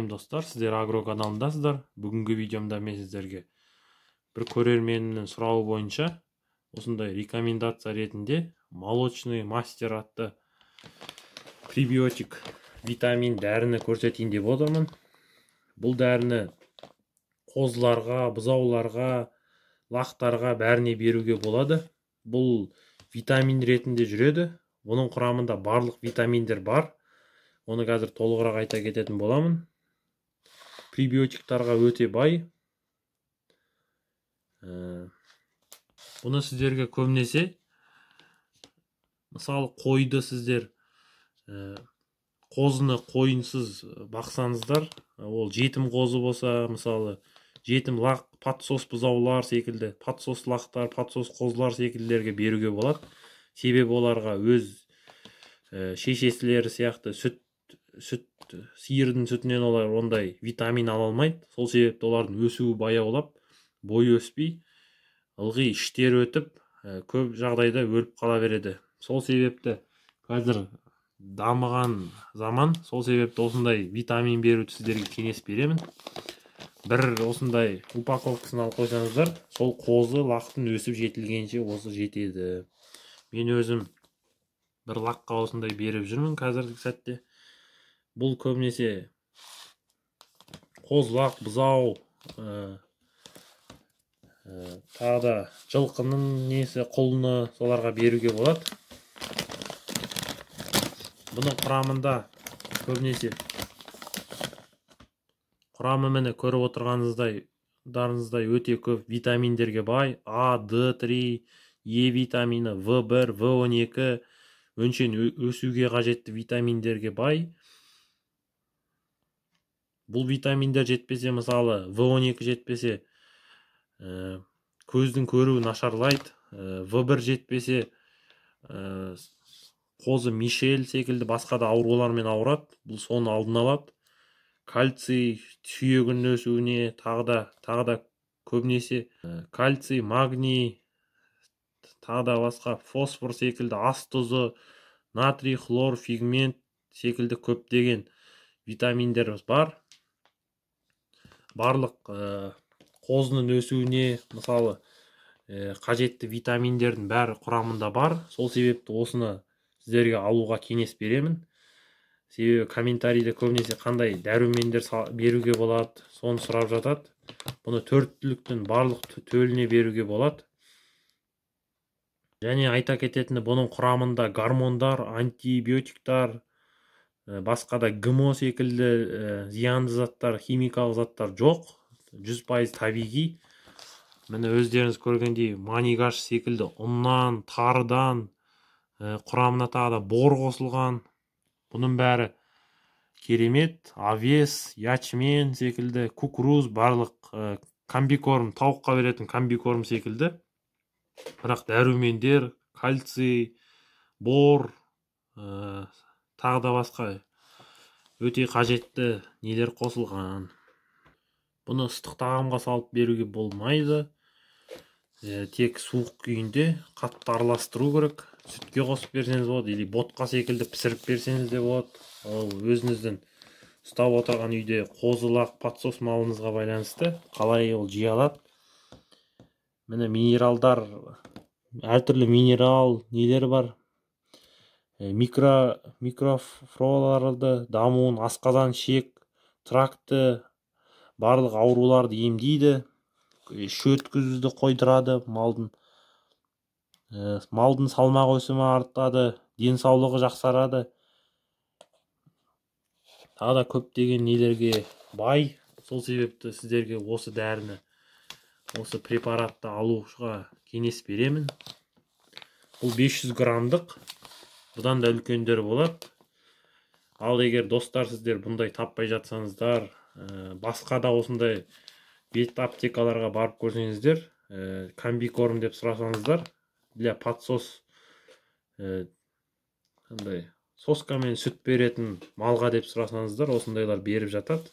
Достар, сіздер Агро каналындасыздар. Бүгінгі видеомда мен сіздерге бір көрерменнің сұрауы бойынша осындай рекомендация ретінде Молочный мастер атты пребиотик витамин дәріні көрсетейін деп отырмын. Бұл дәріні қозыларға, бұзауларға, лақтарға, бәріне беруге болады. Бұл витамин ретінде жүреді. Бұның құрамында барлық витаминдер бар. Оны қазір толығырақ айта кететін боламын. Пребиотиктарға өте бай. Бұны сіздерге көбінесе, мысалы, қойды сіздер, қозыны қойынсыз бақсаңыздар, ол жетім қозы болса, мысалы, жетім лақ, подсос бұзаулар секілді, подсос лақтар, подсос қозылар секілділерге беруге болады. Себебі оларға өз шешесілері сияқты сүт, сиырдың сүтінен олар ондай витамин ала алмайды. Сол себепті олардың өсуі баяулап, бойы өспей, ылғи іштері өтіп, көп жағдайда өліп қала береді. Сол себепті қазір дамыған заман, сол себепті осындай витамин беруді сіздерге кеңес беремін. Бір осындай упаковкасын алып қойсаңыздар, сол қозы лақтың өсіп жетілгенше осы жетеді. Мен өзім бір лаққа осындай беріп жүрмін қазіргі сәтте. Бұл көбінесе қозылақ, бұзау, тағы да жылқының несі, құлыны, соларға беруге болады. Бұның құрамында көбінесе құрамы, міне, көріп отырғаныңыздай өте көп витаминдерге бай. А, Д 3, Е витамині, В1, В12, өңшең өсуге қажетті витаминдерге бай. Бұл витаминдер жетпесе, мысалы, В12 жетпесе, көздің көруі нашарлайды. В1 жетпесе, қозы Мишель секілді басқа да аурулармен ауырады. Бұл соның алдын алады. Кальций сүйегінің өсуіне, тағы да көбінесе кальций, магний, тағы да басқа фосфор секілді, ас тұзы, натрий, хлор, пигмент секілді көптеген витаминдер бар. Барлық қозының өсуіне, мысалы, қажетті витаминдердің бәрі құрамында бар. Сол себепті осыны сіздерге алуға кеңес беремін. Себебі комментарийде көбінесе қандай дәрумендер беруге болады, соны сұрап жатады. Бұны төрт түліктің барлық төліне беруге болады. Және айта кететіні, бұның құрамында гормондар, антибиотиктар, басқа да ГМО секілді зиянды заттар, химикалық заттар жоқ. 100% табиғи. Міне, өздеріңіз көргендей, манигаш секілді ұннан, тарыдан, құрамына тағы да бор қосылған. Бұның бәрі керемет. Овес, ячмень секілді, кукуруз, барлық комбикорм, тауыққа беретін комбикорм секілді. Бірақ дәрумендер, кальций, бор, тағы да басқа өте қажетті нелер қосылған. Бұны ыстық тағамға салып беруге болмайды. Тек суық күйінде қатты араластыру керек. Сүтке қосып берсеңіз болады или ботқа секілді пісіріп берсеңіз де болады. Ол өзіңіздің ұстап отырған үйде қозы лақ, подсос малыңызға байланысты, қалай ол жей алады. Міне, минералдар, әртүрлі минерал нелер бар. Микрофлораларды дамуын, асқазан, ішек тракты, барлық ауруларды емдейді, іш өткізуді қойдырады малдың. Малдың салмақ өсімі артады, денсаулығы жақсарады. Тағы да көптеген нелерге бай. Сол себепті сіздерге осы дәріні, осы препаратты алуға кеңес беремін. Бұл 500 граммдық, бұдан да үлкендері болады. Ал егер, достар, сіздер бұндай таппай жатсаңыздар, басқа да осындай бет аптекаларға барып көрсеңіздер, комбикорм деп сұрасаңыздар, для подсос, қандай соскамен сүт беретін малға деп сұрасаңыздар, осындайлар беріп жатады.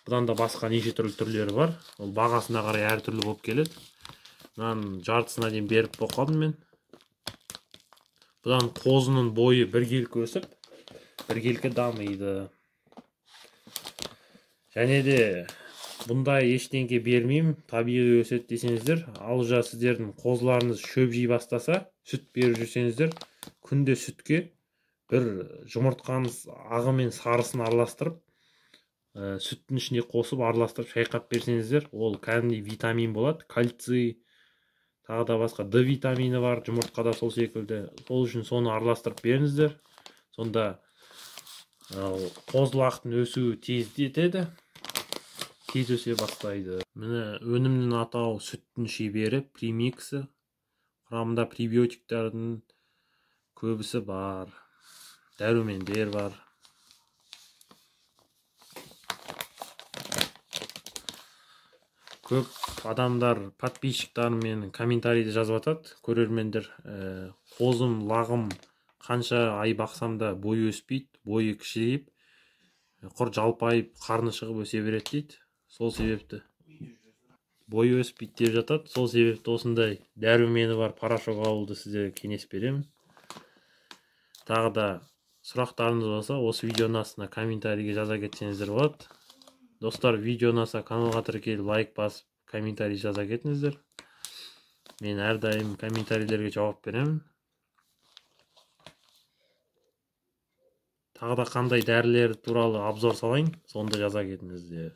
Бұдан да басқа неше түрлі түрлері бар. Ол бағасына қарай әртүрлі болып келеді. Мынаның жартысына дейін беріп болып қалдым мен. Бұдан қозының бойы біркелкі өсіп, біркелкі дамиды. Және де бұндай ештеңке бермеймін, табиғи өседі десеңіздер, ал жа сіздердің қозыларыңыз шөп жей бастаса, сүт беріп жүрсеңіздер, күнде сүтке бір жұмыртқаның ағы мен сарысын араластырып, сүттің ішіне қосып араластырып шайқап берсеңіздер, ол кәдімгідей витамин болады, кальций, тағы да басқа Д витамині бар жұмыртқада сол секілді. Сол үшін соны араластырып беріңіздер. Сонда қозылақтың өсуі тездетеді, тез өсе бастайды. Міне өнімнің атауы сүттің шебері, премиксі. Құрамында пребиотиктердің көбісі бар, дәрумендер бар. Көп адамдар, подписчиктарым менің комментарийді жазып атады, көрермендер, қозым, лағым қанша ай бақсам да бойы өспейді, бойы кішірейіп, құр жалпайып, қарны шығып өсе береді дейді. Сол себепті бойы өспейді деп жатады. Сол себепті осындай дәрумені бар порошок алуды сіздерге кеңес беремін. Тағы да сұрақтарыңыз болса, осы видеоның астына комментарийге жаза кетсеңіздер болады. Достар, видео ұнаса каналға тіркеліп, лайк басып, комментарий жаза кетіңіздер. Мен әрдайым комментарийлерге жауап беремін. Тағы да қандай дәрілер туралы обзор салайын, сонда жаза кетіңіздер.